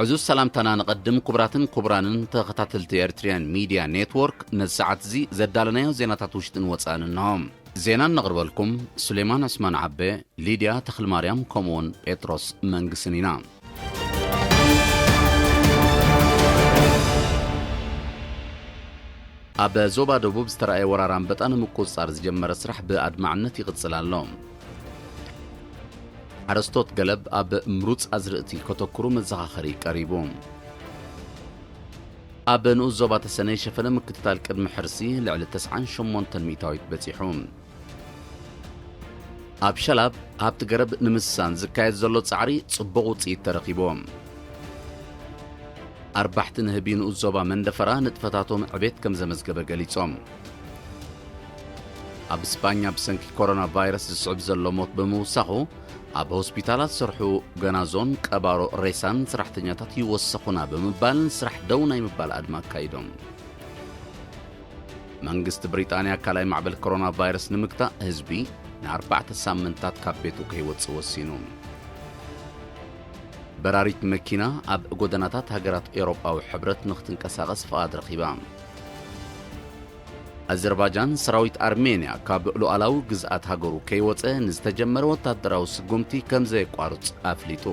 ዕዙዝ ሰላምታና ንቐድም። ክቡራትን ክቡራንን ተኸታተልቲ ኤርትርያን ሚድያ ኔትወርክ፣ ነዚ ሰዓት እዚ ዘዳለናዮ ዜናታት ውሽጥን ወጻእን እንሆ። ዜና እነቕርበልኩም ሱሌማን ዑስማን ዓቤ፣ ሊድያ ተኽልማርያም ከምኡውን ጴጥሮስ መንግስን ኢና። ኣብ ዞባ ደቡብ ዝተራእየ ወራር ኣንበጣ ንምቁጽጻር ዝጀመረ ስራሕ ብኣድማዕነት ይቕጽል ኣሎ። ሓረስቶት ገለብ ኣብ ምሩጽ ኣዝርእቲ ከተኩሩ መዘኻኸሪ ቀሪቡ። ኣብ ንኡስ ዞባ ተሰነይ ሸፈነ ምክትታል ቅድሚ ሕርሲ ልዕሊ ተስዓን ሸሞንተን ሚእታዊት በጺሑ። ኣብ ሸላብ ሃብቲ ገረብ ንምስሳን ዝካየድ ዘሎ ጻዕሪ ጽቡቕ ውጽኢት ተረኺብዎ። ኣርባሕቲ ንህቢ ንኡስ ዞባ መንደፈራ ንጥፈታቶም ዕቤት ከም ዘመዝገበ ገሊጾም። ኣብ ስጳኛ ብሰንኪ ኮሮና ቫይረስ ዝስዕብ ዘሎ ሞት ብምውሳኹ፣ ኣብ ሆስፒታላት ዝሰርሑ ገናዞን ቀባሮ ሬሳን ሰራሕተኛታት ይወሰኹና ብምባል ስራሕ ደው ናይ ምባል ኣድማ ኣካይዶም። መንግስቲ ብሪጣንያ ካልኣይ ማዕበል ኮሮና ቫይረስ ንምግታእ ህዝቢ ንኣርባዕተ ሳምንታት ካብ ቤቱ ከይወጽእ ወሲኑ። በራሪት መኪና ኣብ ጎደናታት ሃገራት ኤውሮጳዊ ሕብረት ንክትንቀሳቐስ ፍቓድ ረኺባ። ኣዘርባጃን ሰራዊት ኣርሜንያ ካብ ሉዓላዊ ግዝኣት ሃገሩ ከይወጸ ንዝተጀመረ ወታደራዊ ስጉምቲ ከም ዘየቋርጽ ኣፍሊጡ።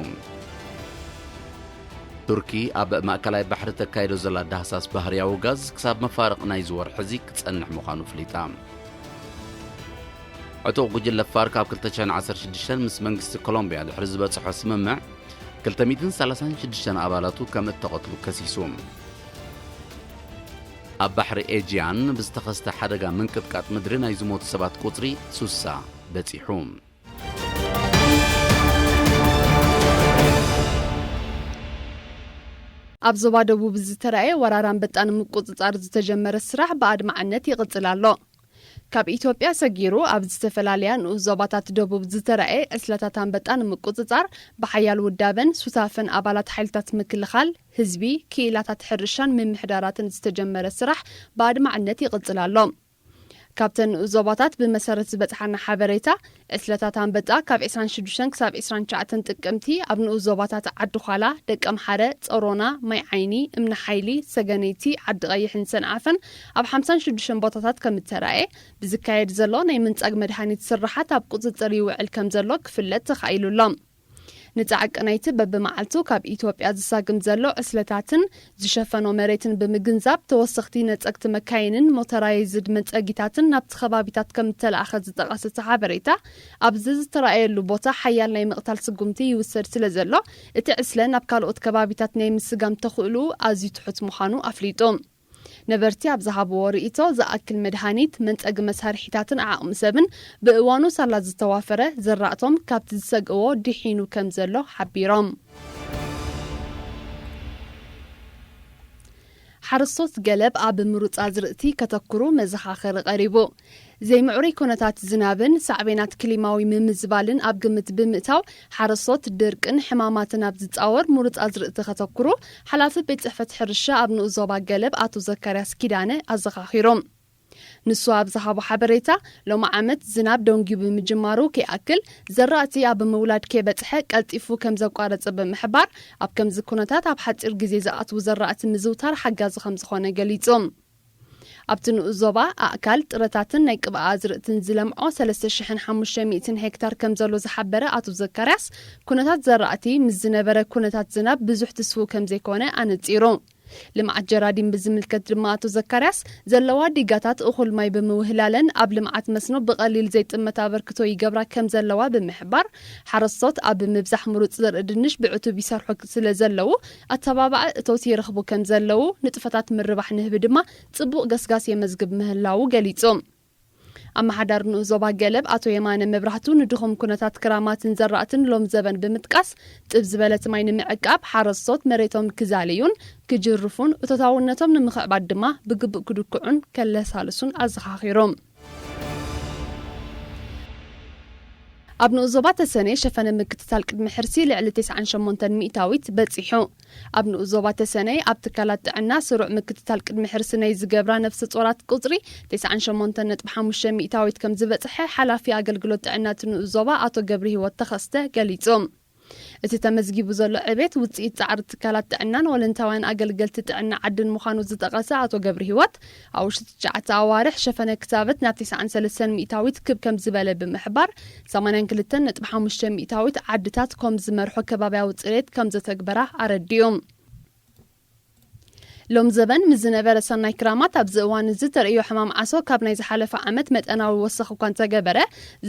ቱርኪ ኣብ ማእከላይ ባሕሪ ተካይዶ ዘላ ዳህሳስ ባህርያዊ ጋዝ ክሳብ መፋርቕ ናይዚ ወርሒ እዚ ክጸንሕ ምዃኑ ኣፍሊጣ። ዕጡቕ ጉጅለ ፋርክ ኣብ ክልተ ሽሕን ዓሰርተ ሽዱሽተን ምስ መንግስቲ ኮሎምብያ ድሕሪ ዝበጽሖ ስምምዕ፣ ክልተ ሚእትን ሰላሳን ሽዱሽተን ኣባላቱ ከም እተቐትሉ ከሲሱ። ኣብ ባሕሪ ኤጂያን ብዝተኸስተ ሓደጋ ምንቅጥቃጥ ምድሪ ናይ ዝሞቱ ሰባት ቁጽሪ ሱሳ በጺሑ። ኣብ ዞባ ደቡብ ዝተራእየ ወራር ኣንበጣ ንምቁጽጻር ዝተጀመረ ስራሕ ብኣድማዕነት ይቕጽል ኣሎ። ካብ ኢትዮጵያ ሰጊሩ ኣብ ዝተፈላለያ ንኡስ ዞባታት ደቡብ ዝተራእየ ዕስለታት ኣንበጣ ንምቁጽጻር ብሓያል ውዳበን ሱታፈን ኣባላት ሓይልታት ምክልኻል፣ ህዝቢ፣ ክኢላታት ሕርሻን ምምሕዳራትን ዝተጀመረ ስራሕ ብኣድማዕነት ይቕጽል ኣሎ። ካብተን ንኡስ ዞባታት ብመሰረት ዝበጽሓና ሓበሬታ፣ ዕስለታት ኣንበጣ ካብ ዕስራን ሽዱሽተን ክሳብ ዕስራን ትሽዓተን ጥቅምቲ ኣብ ንኡስ ዞባታት ዓዲ ዃላ፣ ደቀ ምሓረ፣ ጸሮና፣ ማይ ዓይኒ፣ እምኒ ሓይሊ፣ ሰገነይቲ፣ ዓዲ ቀይሕን ሰንዓፈን ኣብ ሓምሳን ሽዱሽተን ቦታታት ከም እተራእየ፣ ብዝካየድ ዘሎ ናይ ምንጻግ መድሃኒት ስርሓት ኣብ ቁጽጽር ይውዕል ከም ዘሎ ክፍለጥ ተኻኢሉ ኣሎ። ንጻዕቂ ናይቲ በብመዓልቱ ካብ ኢትዮጵያ ዝሳግም ዘሎ ዕስለታትን ዝሸፈኖ መሬትን ብምግንዛብ፣ ተወሰኽቲ ነጸግቲ መካይንን ሞተራይዝድ መጸጊታትን ናብቲ ከባቢታት ከም እተላእኸ ዝጠቐሰ እቲ ሓበሬታ፣ ኣብዚ ዝተራእየሉ ቦታ ሓያል ናይ ምቕታል ስጉምቲ ይውሰድ ስለ ዘሎ፣ እቲ ዕስለ ናብ ካልኦት ከባቢታት ናይ ምስጋም ተኽእልኡ ኣዝዩ ትሑት ምዃኑ ኣፍሊጡ። ነበርቲ ኣብ ዝሃብዎ ርእይቶ፣ ዝኣክል መድሃኒት፣ መንጸጊ መሳርሒታትን ዓቕሚ ሰብን ብእዋኑ ሳላ ዝተዋፈረ፣ ዘራእቶም ካብቲ ዝሰግእዎ ድሒኑ ከም ዘሎ ሓቢሮም። ሓረስቶት ገለብ ኣብ ምሩጽ ኣዝርእቲ ከተኩሩ መዘኻኸሪ ቀሪቡ። ዘይምዕሩይ ኩነታት ዝናብን ሳዕቤናት ክሊማዊ ምምዝባልን ኣብ ግምት ብምእታው፣ ሓረስቶት ድርቅን ሕማማትን ኣብ ዝጻወር ምሩጽ ኣዝርእቲ ከተኩሩ ሓላፊ ቤት ጽሕፈት ሕርሻ ኣብ ንኡስ ዞባ ገለብ ኣቶ ዘካርያስ ኪዳነ ኣዘኻኺሮም። ንሱ ኣብ ዝሃቦ ሓበሬታ፣ ሎሚ ዓመት ዝናብ ደንጊዩ ብምጅማሩ ከይኣክል፣ ዘራእቲ ኣብ ምውላድ ከይበጽሐ ቀልጢፉ ከም ዘቋረጸ ብምሕባር፣ ኣብ ከምዚ ኩነታት ኣብ ሓጺር ግዜ ዝኣትዉ ዘራእቲ ምዝውታር ሓጋዚ ከም ዝኾነ ገሊጹ። ኣብቲ ንኡስ ዞባ ኣእካል፣ ጥረታትን ናይ ቅብኣ ኣዝርእትን ዝለምዖ ሰለስተ ሽሕን ሓሙሽተ ሚእትን ሄክታር ከም ዘሎ ዝሓበረ ኣቶ ዘካርያስ፣ ኩነታት ዘራእቲ ምስ ዝነበረ ኩነታት ዝናብ ብዙሕ ትስፉው ከም ዘይኮነ ኣነጺሩ። ልምዓት ጀራዲን ብዝምልከት ድማ ኣቶ ዘካርያስ፣ ዘለዋ ዲጋታት እኹል ማይ ብምውህላለን ኣብ ልምዓት መስኖ ብቐሊል ዘይጥመት ኣበርክቶ ይገብራ ከም ዘለዋ ብምሕባር፣ ሓረስቶት ኣብ ምብዛሕ ምሩጽ ዘርኢ ድንሽ ብዕቱብ ይሰርሑ ስለ ዘለዉ፣ ኣተባባዒ እቶት ይረኽቡ ከም ዘለዉ፣ ንጥፈታት ምርባሕ ንህቢ ድማ ጽቡቕ ገስጋስ የመዝግብ ምህላዉ ገሊጹ። ኣመሓዳሪ ንኡስ ዞባ ገለብ ኣቶ የማነ መብራህቱ፣ ንድኹም ኩነታት ክራማትን ዘራእትን ሎም ዘበን ብምጥቃስ፣ ጥብ ዝበለት ማይ ንምዕቃብ፣ ሓረስቶት መሬቶም ክዛልዩን ክጅርፉን፣ እቶታውነቶም ንምኽዕባት ድማ ብግቡእ ክድኩዑን ከለሳልሱን ኣዘኻኺሮም። ኣብ ንኡስ ዞባ ተሰነይ ሸፈነ ምክትታል ቅድሚ ሕርሲ ልዕሊ ተስዓን ሸሞንተን ሚእታዊት በጺሑ። ኣብ ንኡስ ዞባ ተሰነይ ኣብ ትካላት ጥዕና ስሩዕ ምክትታል ቅድሚ ሕርሲ ናይ ዝገብራ ነፍሰ ጾራት ቁጽሪ ተስዓን ሸሞንተን ነጥቢ ሓሙሽተ ሚእታዊት ከም ዝበጽሐ ሓላፊ ኣገልግሎት ጥዕና እቲ ንኡስ ዞባ ኣቶ ገብረ ህይወት ተኸስተ ገሊጹ። እቲ ተመዝጊቡ ዘሎ ዕቤት ውፅኢት ፃዕሪ ትካላት ጥዕናን ወለንታውያን ኣገልገልቲ ጥዕና ዓድን ምዃኑ ዝጠቐሰ ኣቶ ገብረ ህይወት፣ ኣብ ውሽጢ ትሽዓተ ኣዋርሕ ሸፈነ ክታበት ናብ ተስዓን ሰለስተን ሚእታዊት ክብ ከም ዝበለ ብምሕባር፣ ሰማንያን ክልተን ነጥቢ ሓሙሽተ ሚእታዊት ዓድታት ከም ዝመርሖ ከባቢያዊ ፅሬት ከም ዘተግበራ ኣረዲኡ። ሎም ዘበን ምስ ዝነበረ ሰናይ ክራማት፣ ኣብዚ እዋን እዚ ተርእዮ ሕማም ዓሶ ካብ ናይ ዝሓለፈ ዓመት መጠናዊ ወሰኽ እኳ እንተገበረ፣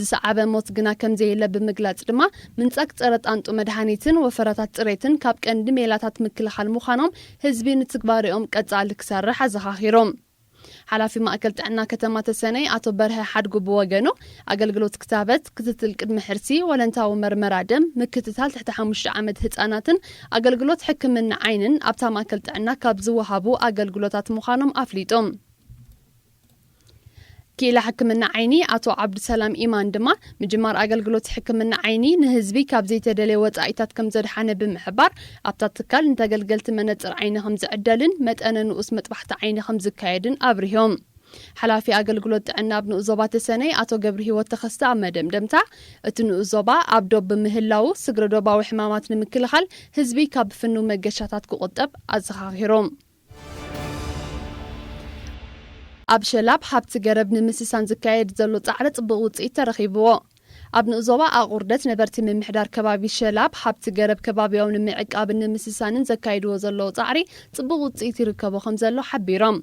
ዝሰዓበ ሞት ግና ከም ዘየለ ብምግላጽ ድማ፣ ምንጻግ ጸረ ጣንጡ መድሃኒትን ወፈራታት ጽሬትን ካብ ቀንዲ ሜላታት ምክልኻል ምዃኖም ህዝቢ ንትግባሬኦም ቀጻሊ ክሰርሕ ኣዘኻኺሮም። ሓላፊ ማእከል ጥዕና ከተማ ተሰነይ ኣቶ በርሀ ሓድጉ ብወገኑ፣ ኣገልግሎት ክታበት፣ ክትትል ቅድሚ ሕርሲ፣ ወለንታዊ መርመራ ደም፣ ምክትታል ትሕቲ ሓሙሽተ ዓመት ህጻናትን ኣገልግሎት ሕክምና ዓይንን ኣብታ ማእከል ጥዕና ካብ ዝወሃቡ ኣገልግሎታት ምዃኖም ኣፍሊጡ። ክኢላ ሕክምና ዓይኒ ኣቶ ዓብዱሰላም ኢማን ድማ፣ ምጅማር ኣገልግሎት ሕክምና ዓይኒ ንህዝቢ ካብ ዘይተደለየ ወጻኢታት ከም ዘድሓነ ብምሕባር፣ ኣብታ ትካል ንተገልገልቲ መነጽር ዓይኒ ከም ዝዕደልን መጠነ ንኡስ መጥባሕቲ ዓይኒ ከም ዝካየድን ኣብሪሆም። ሓላፊ ኣገልግሎት ጥዕና ኣብ ንኡስ ዞባ ተሰነይ ኣቶ ገብረ ህይወት ተኸስተ ኣብ መደምደምታ፣ እቲ ንኡስ ዞባ ኣብ ዶብ ብምህላዉ፣ ስግረ ዶባዊ ሕማማት ንምክልኻል ህዝቢ ካብ ፍኑው መገሻታት ክቑጠብ ኣዘኻኺሮም። ኣብ ሸላብ ሃብቲ ገረብ ንምስሳን ዝካየድ ዘሎ ጻዕሪ ጽቡቕ ውጽኢት ተረኺብዎ። ኣብ ንኡስ ዞባ ኣቑርደት ነበርቲ ምምሕዳር ከባቢ ሸላብ ሃብቲ ገረብ ከባቢኦም ንምዕቃብን ንምስሳንን ዘካይድዎ ዘለዉ ጻዕሪ ጽቡቕ ውጽኢት ይርከቦ ከም ዘሎ ሓቢሮም።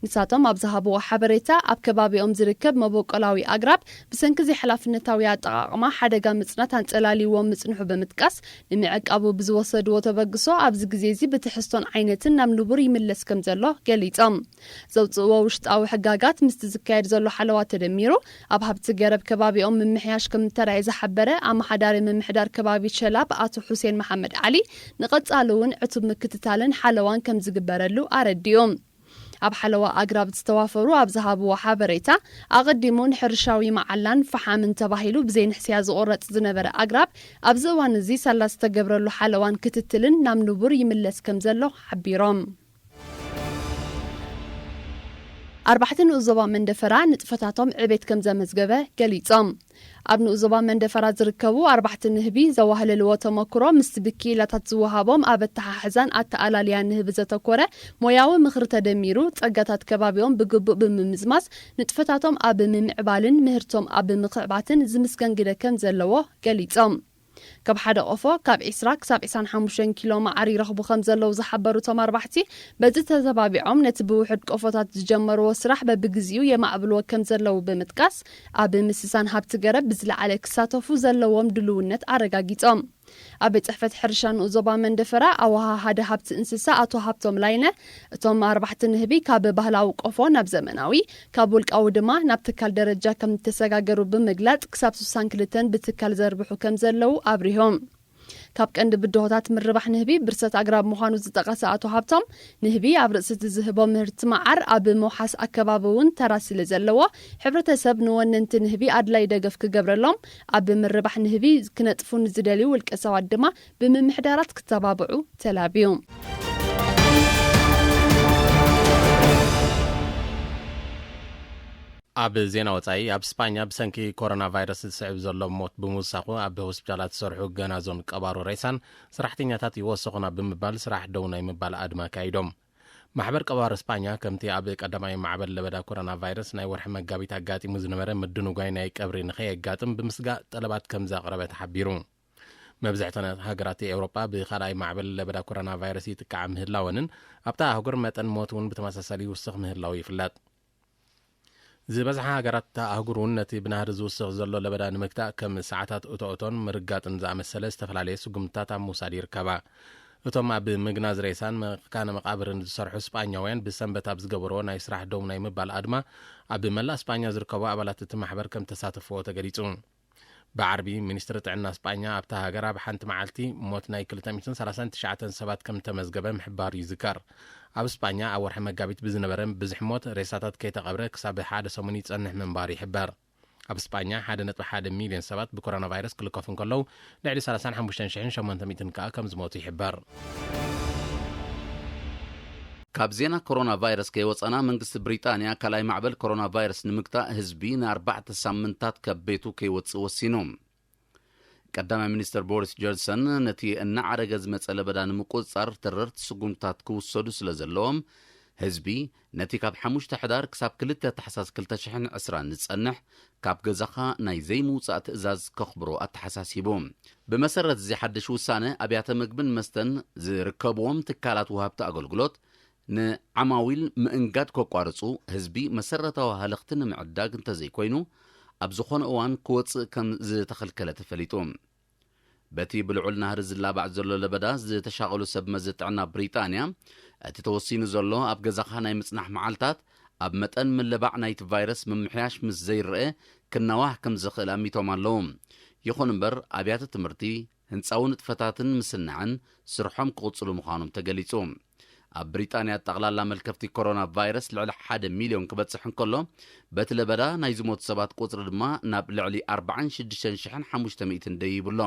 ንሳቶም ኣብ ዝሃብዎ ሓበሬታ፣ ኣብ ከባቢኦም ዝርከብ መበቆላዊ ኣግራብ ብሰንኪ ዘይሓላፍነታዊ ኣጠቓቕማ ሓደጋ ምጽናት ኣንጸላልይዎም ምጽንሑ ብምጥቃስ፣ ንምዕቃቡ ብዝወሰድዎ ተበግሶ ኣብዚ ግዜ እዚ ብትሕዝቶን ዓይነትን ናብ ንቡር ይምለስ ከም ዘሎ ገሊጾም። ዘውጽእዎ ውሽጣዊ ሕጋጋት ምስቲ ዝካየድ ዘሎ ሓለዋ ተደሚሩ፣ ኣብ ሃብቲ ገረብ ከባቢኦም ምምሕያሽ ከም እተራእየ ዝሓበረ ኣመሓዳሪ ምምሕዳር ከባቢ ሸላብ ኣቶ ሑሴን መሓመድ ዓሊ፣ ንቐጻሊ እውን ዕቱብ ምክትታልን ሓለዋን ከም ዝግበረሉ ኣረዲኡ። ኣብ ሓለዋ ኣግራብ ዝተዋፈሩ ኣብ ዝሃብዎ ሓበሬታ፣ ኣቐዲሙ ንሕርሻዊ መዓላን ፈሓምን ተባሂሉ ብዘይንሕስያ ዝቑረጽ ዝነበረ ኣግራብ፣ ኣብዚ እዋን እዚ ሳላ ዝተገብረሉ ሓለዋን ክትትልን ናብ ንቡር ይምለስ ከም ዘሎ ሓቢሮም። ኣርባሕቲ ንኡስ ዞባ መንደፈራ ንጥፈታቶም ዕቤት ከም ዘመዝገበ ገሊጾም። ኣብ ንኡስ ዞባ መንደፈራ ዝርከቡ ኣርባሕቲ ንህቢ ዘዋህለልዎ ተመክሮ፣ ምስቲ ብክኢላታት ዝወሃቦም ኣብ ኣተሓሕዛን ኣተኣላልያን ንህቢ ዘተኮረ ሞያዊ ምኽሪ ተደሚሩ፣ ጸጋታት ከባቢኦም ብግቡእ ብምምዝማዝ፣ ንጥፈታቶም ኣብ ምምዕባልን ምህርቶም ኣብ ምኽዕባትን ዝምስገን ግደ ከም ዘለዎ ገሊጾም። ካብ ሓደ ቆፎ ካብ ዒስራ ክሳብ ዒስራን ሓሙሽተን ኪሎ መዓር ይረኽቡ ከም ዘለዉ ዝሓበሩ እቶም ኣርባሕቲ፣ በዚ ተዘባቢዖም ነቲ ብውሑድ ቆፎታት ዝጀመርዎ ስራሕ በብግዚኡ የማዕብልዎ ከም ዘለዉ ብምጥቃስ፣ ኣብ ምስሳን ሃብቲ ገረብ ብዝለዓለ ክሳተፉ ዘለዎም ድልውነት ኣረጋጊጾም። ኣብ ቤት ጽሕፈት ሕርሻ ንኡስ ዞባ መንደፈራ ኣወሃሃዲ ሃብቲ እንስሳ ኣቶ ሃብቶም ላይነ፣ እቶም ኣርባሕቲ ንህቢ ካብ ባህላዊ ቆፎ ናብ ዘመናዊ፣ ካብ ውልቃዊ ድማ ናብ ትካል ደረጃ ከም እተሰጋገሩ ብምግላጽ፣ ክሳብ ስሳን ክልተን ብትካል ዘርብሑ ከም ዘለዉ ኣብሪሆም። ካብ ቀንዲ ብድሆታት ምርባሕ ንህቢ ብርሰት ኣግራብ ምዃኑ ዝጠቐሰ ኣቶ ሃብቶም፣ ንህቢ ኣብ ርእሲ እቲ ዝህቦ ምህርቲ መዓር ኣብ ምውሓስ ኣከባቢ እውን ተራ ስለ ዘለዎ፣ ሕብረተሰብ ንወነንቲ ንህቢ ኣድላይ ደገፍ ክገብረሎም፣ ኣብ ምርባሕ ንህቢ ክነጥፉ ንዝደልዩ ውልቀ ሰባት ድማ ብምምሕዳራት ክተባብዑ ተላብዩ። ኣብ ዜና ወጻኢ፣ ኣብ ስጳኛ ብሰንኪ ኮሮና ቫይረስ ዝስዕብ ዘሎ ሞት ብምውሳኹ፣ ኣብ ሆስፒታላት ዝሰርሑ ገናዞን ቀባሮ ሬሳን ሰራሕተኛታት ይወሰኹና ብምባል ስራሕ ደው ናይ ምባል ኣድማ ኣካይዶም። ማሕበር ቀባሮ ስጳኛ፣ ከምቲ ኣብ ቀዳማይ ማዕበል ለበዳ ኮሮና ቫይረስ ናይ ወርሒ መጋቢት ኣጋጢሙ ዝነበረ ምድንጓይ ናይ ቀብሪ ንኸየጋጥም ብምስጋእ ጠለባት ከም ዘቕረበ ተሓቢሩ። መብዛሕተን ሃገራት ኤውሮጳ ብኻልኣይ ማዕበል ለበዳ ኮሮና ቫይረስ ይጥቃዓ ምህላወንን፣ ኣብታ ኣህጉር መጠን ሞት እውን ብተመሳሳሊ ይውስኽ ምህላው ይፍለጥ። ዝበዝሓ ሃገራት እታ ኣህጉር እውን ነቲ ብናህሪ ዝውስኽ ዘሎ ለበዳ ንምግታእ ከም ሰዓታት እቶእቶን ምርጋጥን ዝኣመሰለ ዝተፈላለየ ስጉምትታት ኣብ ምውሳድ ይርከባ። እቶም ኣብ ምግናዝ ሬሳን መካነ መቓብርን ዝሰርሑ ስጳኛውያን ብሰንበት ኣብ ዝገበርዎ ናይ ስራሕ ደው ናይ ምባል ኣድማ ኣብ መላእ ስጳኛ ዝርከቡ ኣባላት እቲ ማሕበር ከም ተሳተፍዎ ተገሊጹ። ብዓርቢ ሚኒስትሪ ጥዕና ስጳኛ ኣብታ ሃገር ኣብ ሓንቲ መዓልቲ ሞት ናይ ክልተ ሚእትን ሰላሳን ትሽዓተን ሰባት ከም ተመዝገበ ምሕባሩ ይዝከር። ኣብ ስጳኛ ኣብ ወርሒ መጋቢት ብዝነበረ ብዙሕ ሞት ሬሳታት ከይተቐብረ ክሳብ ሓደ ሰሙን ይጸንሕ ምንባሩ ይሕበር። ኣብ ስጳኛ ሓደ ነጥቢ ሓደ ሚልዮን ሰባት ብኮሮና ቫይረስ ክልከፉ እንከለዉ፣ ልዕሊ ሰላሳን ሓሙሽተን ሽሕን ሸሞንተ ሚእትን ከኣ ከም ዝሞቱ ይሕበር። ካብ ዜና ኮሮና ቫይረስ ከይወጸና፣ መንግስቲ ብሪጣንያ ካልኣይ ማዕበል ኮሮና ቫይረስ ንምግታእ ህዝቢ ንኣርባዕተ ሳምንታት ካብ ቤቱ ከይወጽእ ወሲኑ። ቀዳማይ ሚኒስትር ቦሪስ ጆንሰን ነቲ እናዓረገ ዝመጸ ለበዳ ንምቁጽጻር ተረርቲ ስጉምትታት ክውሰዱ ስለ ዘለዎም፣ ህዝቢ ነቲ ካብ ሓሙሽተ ሕዳር ክሳብ ክልተ ታሕሳስ ክልተ ሽሕን ዕስራን ዝጸንሕ ካብ ገዛኻ ናይ ዘይምውጻእ ትእዛዝ ከኽብሮ ኣተሓሳሲቡ። ብመሰረት እዚ ሓድሽ ውሳነ፣ ኣብያተ ምግብን መስተን ዝርከብዎም ትካላት ወሃብቲ ኣገልግሎት ንዓማዊል ምእንጋድ ከቋርጹ፣ ህዝቢ መሰረታዊ ሃለኽቲ ንምዕዳግ እንተዘይኮይኑ፣ ኣብ ዝኾነ እዋን ክወጽእ ከም ዝተኸልከለ ተፈሊጡ። በቲ ብልዑል ናህሪ ዝላባዕ ዘሎ ለበዳ ዝተሻቐሉ ሰብ መዚ ጥዕና ብሪጣንያ፣ እቲ ተወሲኑ ዘሎ ኣብ ገዛኻ ናይ ምጽናሕ መዓልታት ኣብ መጠን ምልባዕ ናይቲ ቫይረስ ምምሕያሽ ምስ ዘይረአ ክናዋሕ ከም ዝኽእል ኣሚቶም ኣለዉ። ይኹን እምበር፣ ኣብያተ ትምህርቲ፣ ህንጻዊ ንጥፈታትን ምስናዕን ስርሖም ክቕጽሉ ምዃኖም ተገሊጹ። ኣብ ብሪጣንያ ጠቕላላ መልከፍቲ ኮሮና ቫይረስ ልዕሊ ሓደ ሚልዮን ክበጽሕ እንከሎ፣ በቲ ለበዳ ናይ ዝሞቱ ሰባት ቁጽሪ ድማ ናብ ልዕሊ ኣርባዓን ሽዱሽተ ሽሕን ሓሙሽተ ሚእትን ደይቡ ኣሎ።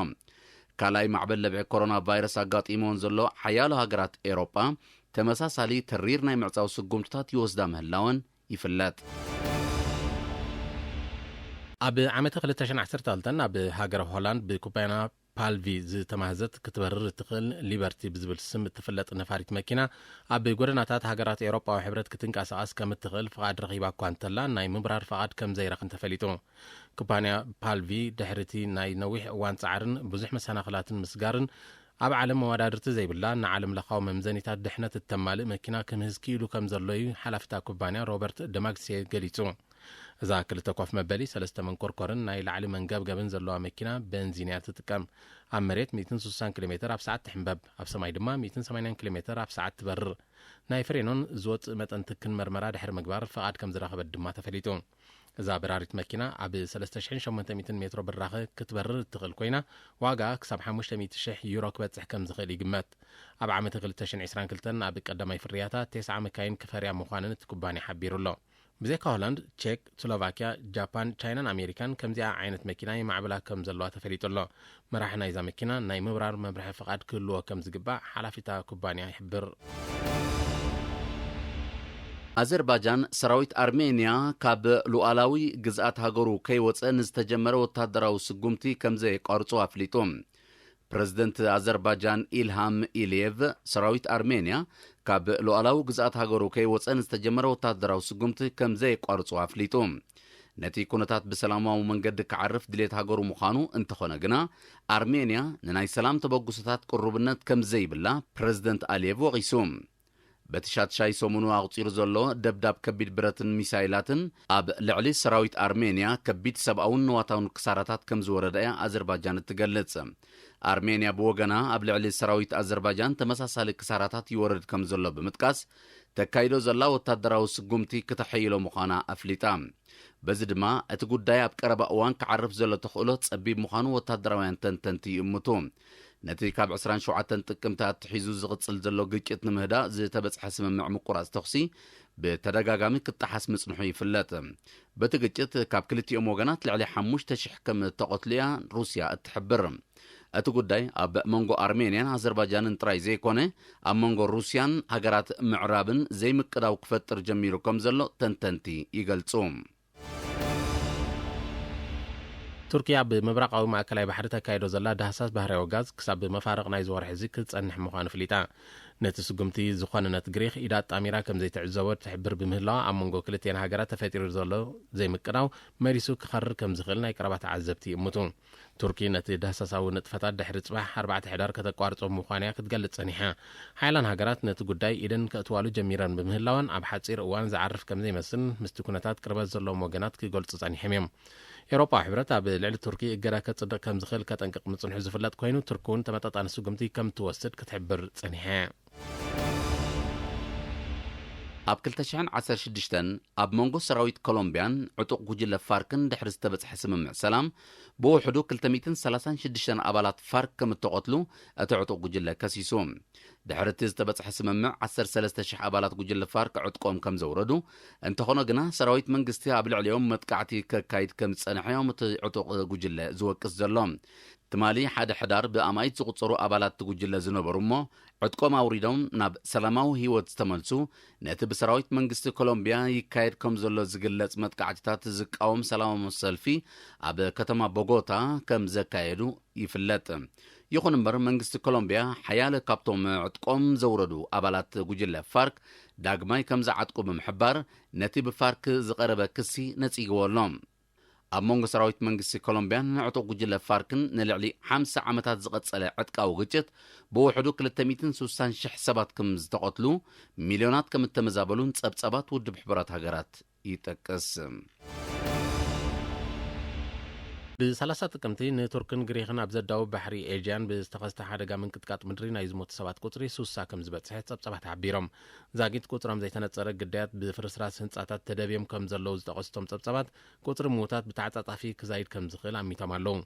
ካልኣይ ማዕበል ለብዒ ኮሮና ቫይረስ ኣጋጢሞን ዘሎ ሓያሎ ሃገራት ኤውሮጳ፣ ተመሳሳሊ ተሪር ናይ ምዕጻው ስጉምትታት ይወስዳ ምህላወን ይፍለጥ። ኣብ ዓመተ ክልተ ሽሕን ዓሰርተ ክልተን ኣብ ሃገረ ሆላንድ ብኩባንያ ፓልቪ ዝተማህዘት ክትበርር እትኽእል ሊበርቲ ብዝብል ስም እትፍለጥ ነፋሪት መኪና ኣብ ጎደናታት ሃገራት ኤውሮጳዊ ሕብረት ክትንቀሳቐስ ከም እትኽእል ፍቓድ ረኺባ እኳ እንተላ፣ ናይ ምብራር ፍቓድ ከም ዘይረኸን ተፈሊጡ። ኩባንያ ፓልቪ ድሕሪ እቲ ናይ ነዊሕ እዋን ጻዕርን ብዙሕ መሰናኽላትን ምስጋርን፣ ኣብ ዓለም መወዳድርቲ ዘይብላ ንዓለም ለኻዊ መምዘኒታት ድሕነት እተማልእ መኪና ክምህዝ ክኢሉ ከም ዘሎ እዩ ሓላፊታ ኩባንያ ሮበርት ደማግሴ ገሊጹ። እዛ ክልተ ኮፍ መበሊ፣ ሰለስተ መንኮርኮርን ናይ ላዕሊ መንገብገብን ዘለዋ መኪና በንዚን እያ ትጥቀም። ኣብ መሬት ሚእትን ስሳን ኪሎ ሜተር ኣብ ሰዓት ትሕንበብ፣ ኣብ ሰማይ ድማ ሚእትን ሰማንያን ኪሎ ሜተር ኣብ ሰዓት ትበርር። ናይ ፍሬኖን ዝወጽእ መጠን ትክን መርመራ ድሕሪ ምግባር ፍቓድ ከም ዝረኸበት ድማ ተፈሊጡ። እዛ በራሪት መኪና ኣብ ሰለስተ ሽሕን ሸሞንተ ሚእትን ሜትሮ ብራኸ ክትበርር እትኽእል ኮይና፣ ዋጋ ክሳብ ሓሙሽተ ሚእቲ ሽሕ ዩሮ ክበጽሕ ከም ዝኽእል ይግመት። ኣብ ዓመት ክልተ ሽሕን ዕስራን ክልተን ኣብ ቀዳማይ ፍርያታ ተስዓ መካይን ክፈርያ ምዃነን እቲ ኩባንያ ሓቢሩ ኣሎ። ብዘይካ ሆላንድ፣ ቼክ፣ ስሎቫኪያ፣ ጃፓን፣ ቻይናን ኣሜሪካን ከምዚኣ ዓይነት መኪና ይማዕብላ ከም ዘለዋ ተፈሊጡ ኣሎ። መራሒ ናይዛ መኪና ናይ ምብራር መምርሒ ፍቓድ ክህልዎ ከም ዝግባእ ሓላፊታ ኩባንያ ይሕብር። ኣዘርባጃን ሰራዊት ኣርሜንያ ካብ ሉዓላዊ ግዝኣት ሃገሩ ከይወፀ ንዝተጀመረ ወታደራዊ ስጉምቲ ከም ዘየቋርጹ ኣፍሊጡ። ፕረዚደንት ኣዘርባጃን ኢልሃም ኢልየቭ፣ ሰራዊት ኣርሜንያ ካብ ሉዓላዊ ግዝኣት ሃገሩ ከይወፀ ንዝተጀመረ ወታደራዊ ስጉምቲ ከም ዘየቋርጹ ኣፍሊጡ። ነቲ ኩነታት ብሰላማዊ መንገዲ ክዓርፍ ድሌት ሃገሩ ምዃኑ እንተኾነ ግና፣ ኣርሜንያ ንናይ ሰላም ተበግሶታት ቅሩብነት ከም ዘይብላ ፕረዚደንት ኣልየቭ ወቒሱ። በቲ ሻትሻይ ሰሙኑ ኣቑጺሩ ዘሎ ደብዳብ ከቢድ ብረትን ሚሳይላትን ኣብ ልዕሊ ሰራዊት ኣርሜንያ ከቢድ ሰብኣውን ንዋታውን ክሳራታት ከም ዝወረደ እያ ኣዘርባጃን እትገልጽ። ኣርሜንያ ብወገና ኣብ ልዕሊ ሰራዊት ኣዘርባጃን ተመሳሳሊ ክሳራታት ይወርድ ከም ዘሎ ብምጥቃስ፣ ተካይዶ ዘላ ወታደራዊ ስጉምቲ ክተሐይሎ ምዃና ኣፍሊጣ። በዚ ድማ እቲ ጉዳይ ኣብ ቀረባ እዋን ክዓርፍ ዘሎ ተኽእሎ ጸቢብ ምዃኑ ወታደራውያን ተንተንቲ ይእምቱ። ነቲ ካብ ዕስራን ሸውዓተን ጥቅምቲ ኣትሒዙ ዝቕጽል ዘሎ ግጭት ንምህዳእ ዝተበጽሐ ስምምዕ ምቁራጽ ተኹሲ ብተደጋጋሚ ክጠሓስ ምጽንሑ ይፍለጥ። በቲ ግጭት ካብ ክልቲኦም ወገናት ልዕሊ ሓሙሽተ ሽሕ ከም እተቐትሉ እያ ሩስያ እትሕብር። እቲ ጉዳይ ኣብ መንጎ ኣርሜንያን ኣዘርባጃንን ጥራይ ዘይኮነ፣ ኣብ መንጎ ሩስያን ሃገራት ምዕራብን ዘይምቅዳው ክፈጥር ጀሚሩ ከም ዘሎ ተንተንቲ ይገልጹ። ቱርኪ ኣብ ምብራቓዊ ማእከላይ ባሕሪ ተካይዶ ዘላ ዳህሳስ ባህርያዊ ጋዝ ክሳብ መፋርቕ ናይዚ ወርሒ እዚ ክትጸንሕ ምዃኑ ኣፍሊጣ። ነቲ ስጉምቲ ዝኾነነት ግሪኽ ኢዳ ኣጣሚራ ከም ዘይትዕዘቦ ትሕብር ብምህላዋ፣ ኣብ መንጎ ክልቲኤን ሃገራት ተፈጢሩ ዘሎ ዘይምቅዳው መሊሱ ክኸርር ከም ዝኽእል ናይ ቀረባ ተዓዘብቲ ይእምቱ። ቱርኪ ነቲ ዳህሳሳዊ ንጥፈታት ድሕሪ ጽባሕ ኣርባዕተ ሕዳር ከተቋርጾ ምዃን'ያ ክትገልጽ ጸኒሓ። ሓያላን ሃገራት ነቲ ጉዳይ ኢደን ከእትዋሉ ጀሚረን ብምህላወን፣ ኣብ ሓጺር እዋን ዝዓርፍ ከም ዘይመስልን ምስቲ ኩነታት ቅርበት ዘለዎም ወገናት ክገልጹ ጸኒሖም እዮም። ኤውሮጳዊ ሕብረት ኣብ ልዕሊ ቱርኪ እገዳ ከጽድቕ ከም ዝኽእል ከጠንቅቕ ምጽንሑ ዝፍለጥ ኮይኑ፣ ቱርኪ እውን ተመጣጣኒ ስጉምቲ ከም ትወስድ ክትሕብር ጸኒሓ። ኣብ ክልተ ሽሕን ዓሰርተ ሽዱሽተን ኣብ መንጎ ሰራዊት ኮሎምብያን ዕጡቕ ጉጅለ ፋርክን ድሕሪ ዝተበጽሐ ስምምዕ ሰላም፣ ብውሕዱ ክልተ ሚእትን ሰላሳን ሽዱሽተን ኣባላት ፋርክ ከም እተቐትሉ እቲ ዕጡቕ ጉጅለ ከሲሱ። ድሕሪ እቲ ዝተበጽሐ ስምምዕ፣ ዓሰርተ ሰለስተ ሽሕ ኣባላት ጉጅለ ፋርክ ዕጥቆም ከም ዘውረዱ፣ እንተኾነ ግና ሰራዊት መንግስቲ ኣብ ልዕሊኦም መጥቃዕቲ ከካይድ ከም ዝጸንሐ እዮም እቲ ዕጡቕ ጉጅለ ዝወቅስ ዘሎ። ትማሊ ሓደ ሕዳር ብኣማኢት ዝቑጸሩ ኣባላት እቲ ጉጅለ ዝነበሩ እሞ ዕጥቆም ኣውሪዶም ናብ ሰላማዊ ህይወት ዝተመልሱ፣ ነቲ ብሰራዊት መንግስቲ ኮሎምቢያ ይካየድ ከም ዘሎ ዝግለጽ መጥቃዕትታት ዝቃወም ሰላማዊ ሰልፊ ኣብ ከተማ ቦጎታ ከም ዘካየዱ ይፍለጥ። ይኹን እምበር መንግስቲ ኮሎምቢያ ሓያለ ካብቶም ዕጥቆም ዘውረዱ ኣባላት ጉጅለ ፋርክ ዳግማይ ከም ዝዓጥቁ ብምሕባር ነቲ ብፋርክ ዝቐረበ ክሲ ነጺግዎ ኣሎ። ኣብ መንጎ ሰራዊት መንግስቲ ኮሎምቢያን ዕጡቕ ጉጅለ ፋርክን ንልዕሊ ሓምሳ ዓመታት ዝቐጸለ ዕጥቃዊ ግጭት ብውሕዱ ክልተ ሚእትን ስሳን ሽሕ ሰባት ከም ዝተቐትሉ፣ ሚልዮናት ከም እተመዛበሉን ጸብጻባት ውድብ ሕቡራት ሃገራት ይጠቅስ። ብ30 ጥቅምቲ ንቱርክን ግሪኽን ኣብ ዘዳውብ ባሕሪ ኤጂያን ብዝተኸስተ ሓደጋ ምንቅጥቃጥ ምድሪ ናይ ዝሞቱ ሰባት ቁጽሪ ስሳ ከም ዝበጽሐ ጸብጻባት ሓቢሮም። ዛጊት ቁጽሮም ዘይተነጸረ ግዳያት ብፍርስራስ ህንጻታት ተደብዮም ከም ዘለዉ ዝጠቐሱ እቶም ጸብጻባት፣ ቁጽሪ ምዉታት ብተዓጻጻፊ ክዛይድ ከም ዝኽእል ኣሚቶም ኣለዉ።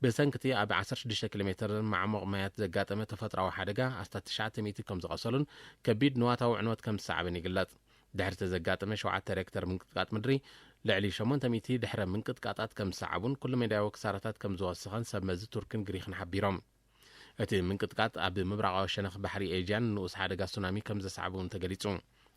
ብሰንክቲ ኣብ ዓሰርተ ሽዱሽተ ኪሎ ሜትር ማዕሙቕ ማያት ዘጋጠመ ተፈጥሮኣዊ ሓደጋ ኣስታት ትሽዓተ ሚእቲ ከም ዝቐሰሉን ከቢድ ንዋታዊ ዕንወት ከም ዝሰዓበን ይግለጽ። ድሕሪ እቲ ዘጋጠመ ሸውዓተ ሬክተር ምንቅጥቃጥ ምድሪ፣ ልዕሊ ሸሞንተ ሚእቲ ድሕረ ምንቅጥቃጣት ከም ዝሰዓቡን ኩሉ መዳያዊ ክሳራታት ከም ዝወሰኸን ሰብ መዚ ቱርክን ግሪኽን ሓቢሮም። እቲ ምንቅጥቃጥ ኣብ ምብራቓዊ ሸነኽ ባሕሪ ኤጂያን ንኡስ ሓደጋ ሱናሚ ከም ዘስዓበ እውን ተገሊጹ።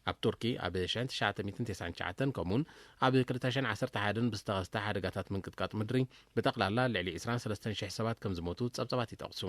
ኣብ ቱርኪ ኣብ ሸሕን ትሽዓተ ሚእትን ተስዓን ትሽዓተን ከምኡውን ኣብ ክልተ ሽሕን ዓሰርተ ሓደን ብዝተኸስተ ሓደጋታት ምንቅጥቃጥ ምድሪ ብጠቕላላ ልዕሊ ዕስራን ሰለስተን ሽሕ ሰባት ከም ዝሞቱ ጸብጻባት ይጠቕሱ።